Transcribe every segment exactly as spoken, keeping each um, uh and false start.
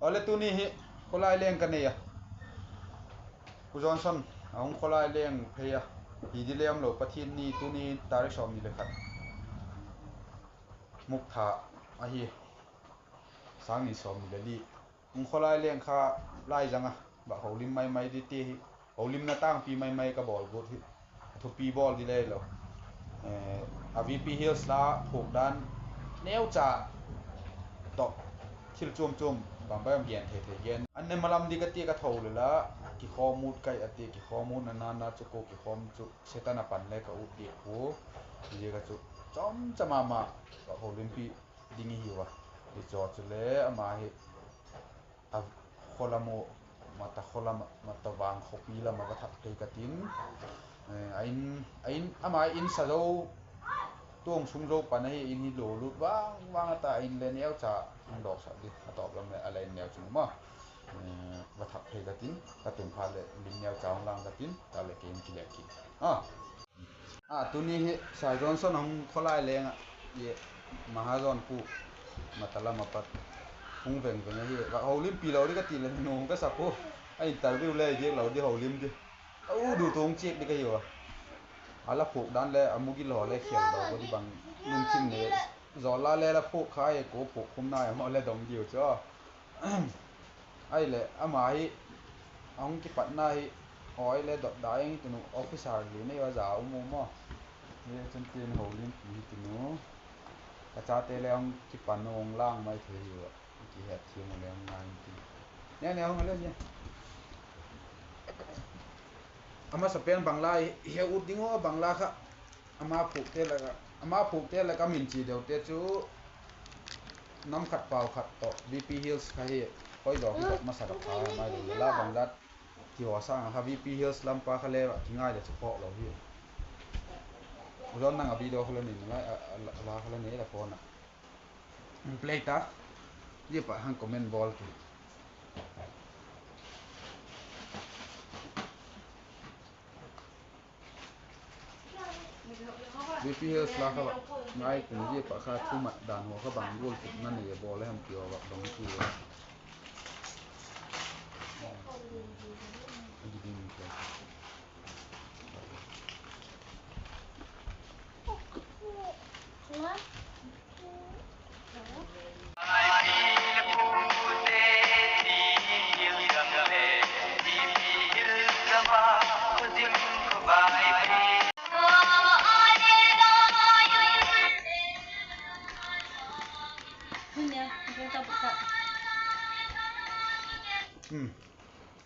Awle tuni hi khawlai leng ka nei a. Pu Johnson a hung khawlai leng phei a. Hi di le umlo, Pathian ni tuni tarik sawmni le khat. Muk tha ahi. Sâng ni sawmni le li. Hung khawlai leng kha lai zang a. Bak holim mai mai di ti hi. Holimna tângpi mai mai ka bawl guat hi. A thupi bawl di le lo. A VP Hills la phuak dan neucha tawh thil chuam chuam bang bang gen thei thei gen. An ne malam di ka ti ka tho le la. Kikhawm ut kai a ti, kikhawm utna nana chu ko kikhawm chu Setan a pan le ka ut diak pua. Ziak a chu chawm cha ma ma ka holimpi ding i hiu a. Ti chaw chule ama hi a khaw lam u, Mata khaw lam, Mata vang khawpi lam a va thak thei ka tin. A in, a in, ama in sa zo, tuang sung zo pan ahi, in hi lo lut vang vang a ta, in le neucha hung dawksak di, a tawp lam leh a la in neu chung maw. Va thak thei ka tin, ka tun phat leh lim neucha hung lang ka tin, tak leh kei in kile kit. A, tuni hi Sir Johnson a hung khawlai leng ah, Mahajon pu, Mata lam a pat hung veng veng ahi. Holimpi lo di ka ti leh nuam ka sa pua. A interview le diak lo di holim di. A u du tung chiak di ka hiu a. A la phuak dan le a mugil haw le khial lo di bang lungthim nei. Zawl la le la phuak kha e, kua phuak khum nai maw le dong diu chu. Ahileh ama hi a hung kipatna hi, awi le dot da eng tinu officer li nei a za um u maw. Hi chun tin holimpi hi tinu. Ka chate le hung kipan u hung lang mai thei hiu a. Kihetthiam u le hung ngai intin. Ne ne hung le zia. A masapen Bangla hi he ut ding u, Bangla kha. Ama phuakte lak a, ama phuakte lak a min chi deute chu nam khat pau khat tawh VP Hills kha hi. Hoi zaw hi dot masa ka pha mai lo la Bangla. Ti haw sâng a kha VP Hills lam pa kha le kingai le chu phawk lo hi. U John nang a video kha la nei nalai, a la kha la nei la phone a. Play ta. Zia pa hang comment bawl ki. VP Hills la kha va ngai kum zia pa kha thumat dan haw kha bang gual tupna nei a bawl a hem ti haw va dong ti a.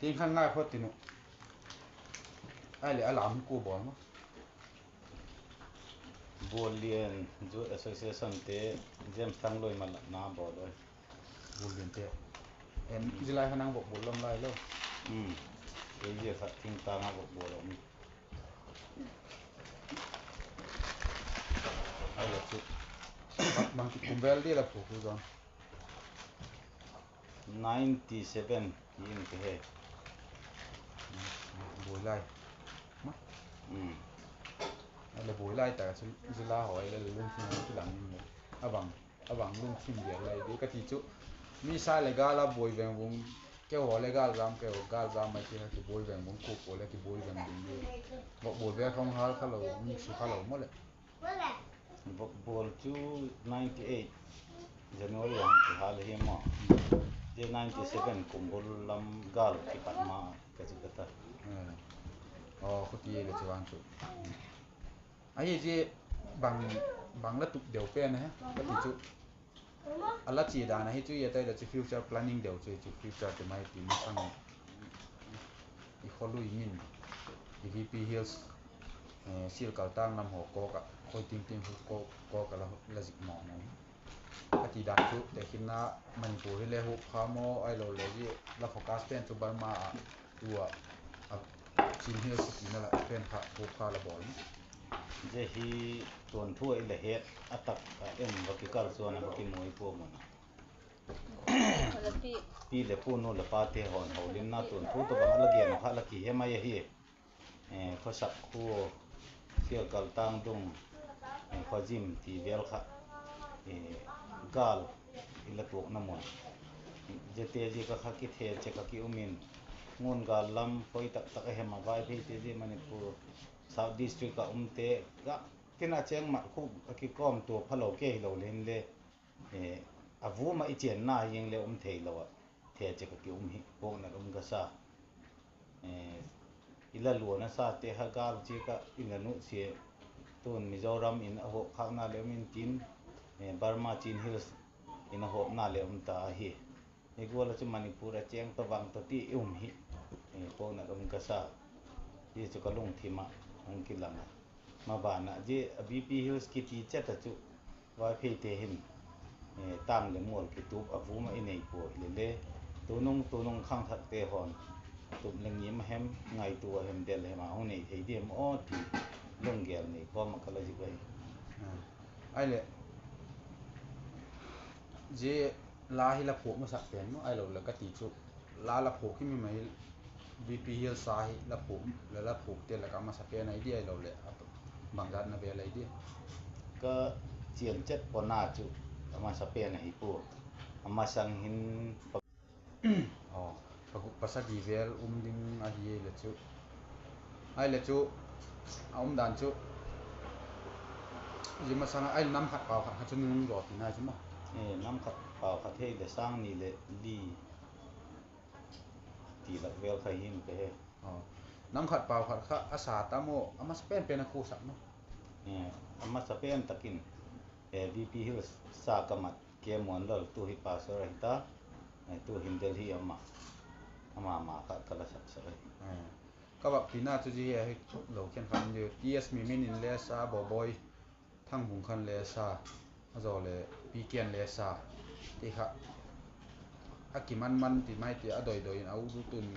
Tin khan ngai phot tin u. Ahileh a lam hi kua bawl maw? Buallian Youth Association te, James Thangloi malatna bawl oi. Bualliante. Zia lai kha nang vok bawl lam lai lo. Ei zia kha thingtâng a vok bawl a um. Ahileh chu bang ti kum vel di la phu khu zon. Ninety seven ti in ka he. Buai lai. Ahileh buai lai tak a chu zia la haw le lungthim a kilang in le. A bang, a bang lungthim vel lai di ka ti chu. Mi sa leh gâl a buai veng vung, keu haw le gâl zam, keu gâl zam mai ti kha kibuai veng vung, kua kua le kibuai veng vung di. Vok buai vel khawng hâl kha lo, mi su kha lo maw leh. Vok bawl chu ninety eight January a hung kihâl ahi maw. Zia ninety seven kum bul lam gâl kipat ma ka chu ka ta. Aw, khuti le chu vang chu. Ahi zia bang, bang la tup deu pen ahi ka ti chu. A la chia dan ahi chu, i a tai la chu future planning deu chu, chu future ti mai ti masang i kholui min, i VP Hills, Sialkal tâng lam haw kawk ah, khoi ting ting hu kawk, kawk ah la, la zik mawng mawng. A ti dan chu tekhinna Manipur hi le huap kha maw, ahilo le zia la focus pen chu Burma ah, tu ah, Chin Hills a tina la pen kha huap kha la bawl. Zia hi tuanthu ah i la het a tak a em va kikal chuan a va kimu i pua mun a. Pi leh pu, nu leh pate haw'n holimna tuanthu tawh bang a la gen kha la kihe mai ahi. Khawsak khua, Sialkal tâng dung, Khawzim ti vel kha, gâl i la tuakna mun, Ziate zia kha kithechek ah ki um in, ngun gâl lam khoi tak tak a hem a Vaipheite zia Manipur South District ah umte, tin a chêng mat khu a kikawmtua phalo kei hilo le hinle, a vum ah i chênna hi ing le um theilo ah, thechek ah ki um hi puaknat um ka sa. I la luana sate kha gâl ziak ah i la nutsia, tun Mizoram in a hawpkhâkna le um intin, Burma Chin Hills in a hawpna le um ta ahi. Hi gual ah chu Manipur ah chêng tawh vang tawh ti i um hi puaknat um ka sa. Zia chu ka lungthim ah hung kilang a. Maban ah zia a B P Hills kiti chet ah chu Vaipheite hin tâng leh mual kitup a vum ah i nei pua hile le, tunung tunung khangthakte haw'n tup leh ngim a hem, ngaitua a hem, del hem a hung nei thei diam aw ti lunggel nei kawm ah ka la zik ahi. Ahileh, zia la hi la phuak masak pen maw, ahiloleh ka ti chu, la la phuak hi mi mai, B P Hills sa hi la phuak, la la phuakte lak ah masa pen ahi di ahiloleh bangzatna vel ahi di? Ka chian chet pawna chu a masa pen ahi pua. A masang hin pa, pa guk pasagi vel um ding ahi le chu, ahile chu, a umdan chu, zia masang ah ahile nam khat pau khat kha chu nung zaw tina chu maw? Nam khat pau khat hei leh sâng ni leh li ti lak vel kha hin ka he. Nam khat pau khat kha a sa ta maw, a masa pen pen a khu sak maw? A masa pen tak in, VP Hills sa ka mat K. Muanlal, tu hi pastor ahi ta, tu hin Delhi ama, ama ma kha ka la sak sak ahi. Ka vak tina chu zia hi ahi, lo khenkhat in zia T S Mimin in le sa, Boboi Thangbung khan le sa, a zaw leh P K in le sa, ti kha a kiman man ti mai ti a doi doi in a ut ut un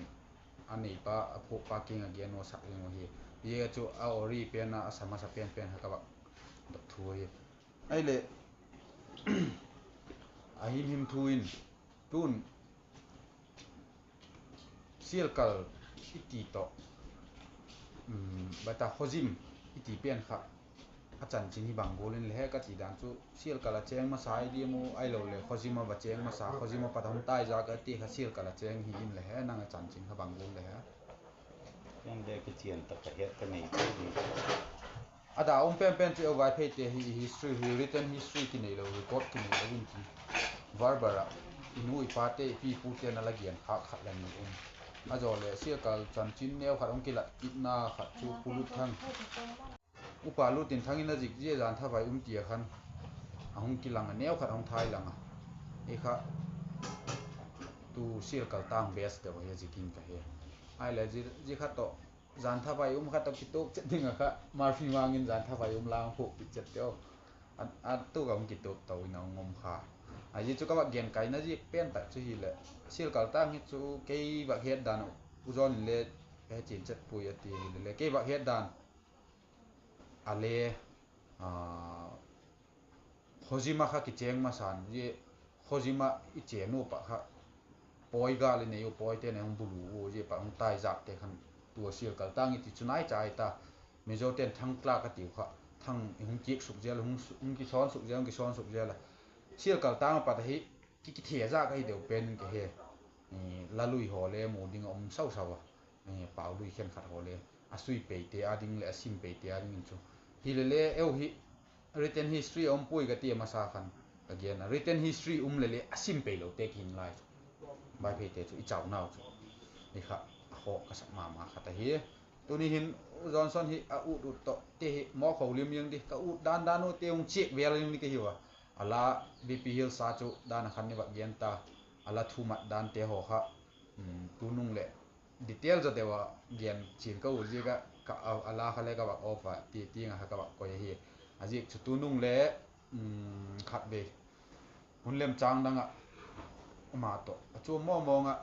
a neipa a phuakpa kiang ah gen u sak ding uh hi. Zia chu a ori pen a, a sa masa pen pen kha ka vak dok thu ahi. Ahileh, a him him thu in, tun Sialkal i ti tawh, bata khawzim i ti pen kha a chanchin hi bang gual in le he ka ti dan chu, Sialkal a chêng masa i diam u, ahiloleh khawzim a va chêng masa, khawzim a pat hung taizak a ti kha Sialkal a chêng hi in le he, nang a chanchin kha bang gual le he? Ken le kichian tak ka het ka nei thei di. A da um pen pen chu eu Vaipheite hi history hi, written history kineilo, record kineilo in ti, verbal ah i nu i pate, i pi pute'n a la gen khâk khat la ni um. A zaw leh Sialkal chanchin neu khat hung kilat kitna khat chu Pu Lutthang, Upa Lutthang in a zik zia Zanthavai um ti a khan a hung kilang a, neu khat hung thai lang a. I kha tu Sialkal tâng best deu hi a zik in ka he. Ahileh zia kha tawh Zanthavai um kha tawh kituak chet ding ah kha Murphy Mang in Zanthavai um la hung phuak kit chet teu. A tu ka hung kituak to in a hung um kha. A zia chu ka vak gen kaina ziak pen tak chu hileh, Sialkal tâng hi chu kei vak het dan uh, U John in le he chian chet puai a ti hile le, kei vak het dan a le, khawzim a kha kichêng masa'n, zia khawzim ah i chêng u pa kha pawi gâl i nei u, pawite'n a hung bulu u, zia pa hung taizakte khan tua Sialkal tâng i ti chu nai cha i ta. Mizote'n thangtlâk a tiu kha, thang i hung kiak suk zel, hung kisawn suk zel, hung kisawn suk zel a, Sialkal tâng a pat ahi, ki, kithezak ahi deu pen in ka he. Lalui haw le mu ding a um sau sau a, paului khenkhat haw le, a sui peite â ding leh a sim peite â dingin chu, hile le eu hi written history a um puai ka ti a masa khan ka gen a, written history um le le a sim peilote kihin lai chu, Vaipheite chu i chaunau chu, i kha a khawk ka sak ma ma khat ahi. Tuni hin U Johnson hi a ut ut tawh te hi mawk holim ziang di, ka ut dan dan u te hung chiak vel ziang di ka hiu a. A la VP Hills a chu dan a khan i vak gen ta, a la thumat dante haw kha, tunung leh detail zaw deu a gen chian ka ut ziak ah, a la kha le ka vak off a, ti tiang ah kha ka vak koi ahi. A ziak chu tunung le khatvei hun lemchâng dang ah ama tawh a chuam mawng mawng ah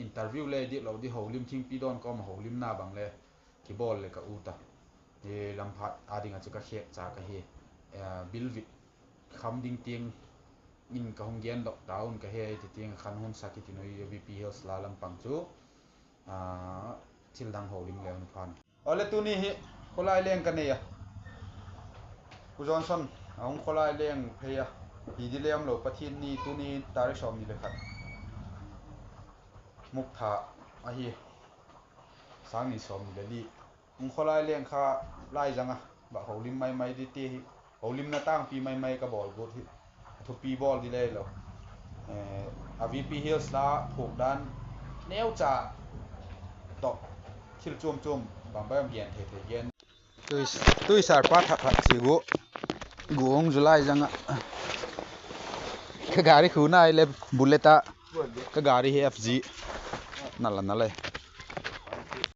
interview le diak lo di, holim thingpi dawn kawm a holimna bang le kibawl le ka ut a. Lamphat â ding ah chu ka khêk cha ka hi, bil vit kham ding tiang in ka hung gendok ta un ka he, ti tiang ah khan hun sak i ti nui, VP Hills la lam pang chu thil dang holim le hun phan. Awle, tuni hi khawlai leng ka nei a, U Johnson a hung khawlai leng phei a, hi di le um lo, Pathian ni tuni tarik sawmni le khat, Muktha ahi, sâng ni sawmni le li. Ung khawlai leng kha Laizang a, va holim mai mai di ti hi, holimna tângpi mai mai ka bawl guat hi. A thupi bawl di le lo. A VP Hills la phuak dan neucha tawh thil chuam chuam bang bang gen thei thei gen. Tui sar pa that that si gu, gu ung zu Laizang ah. Ka gari khu nai le Bullet a, ka gari hi FZ. Na la na le.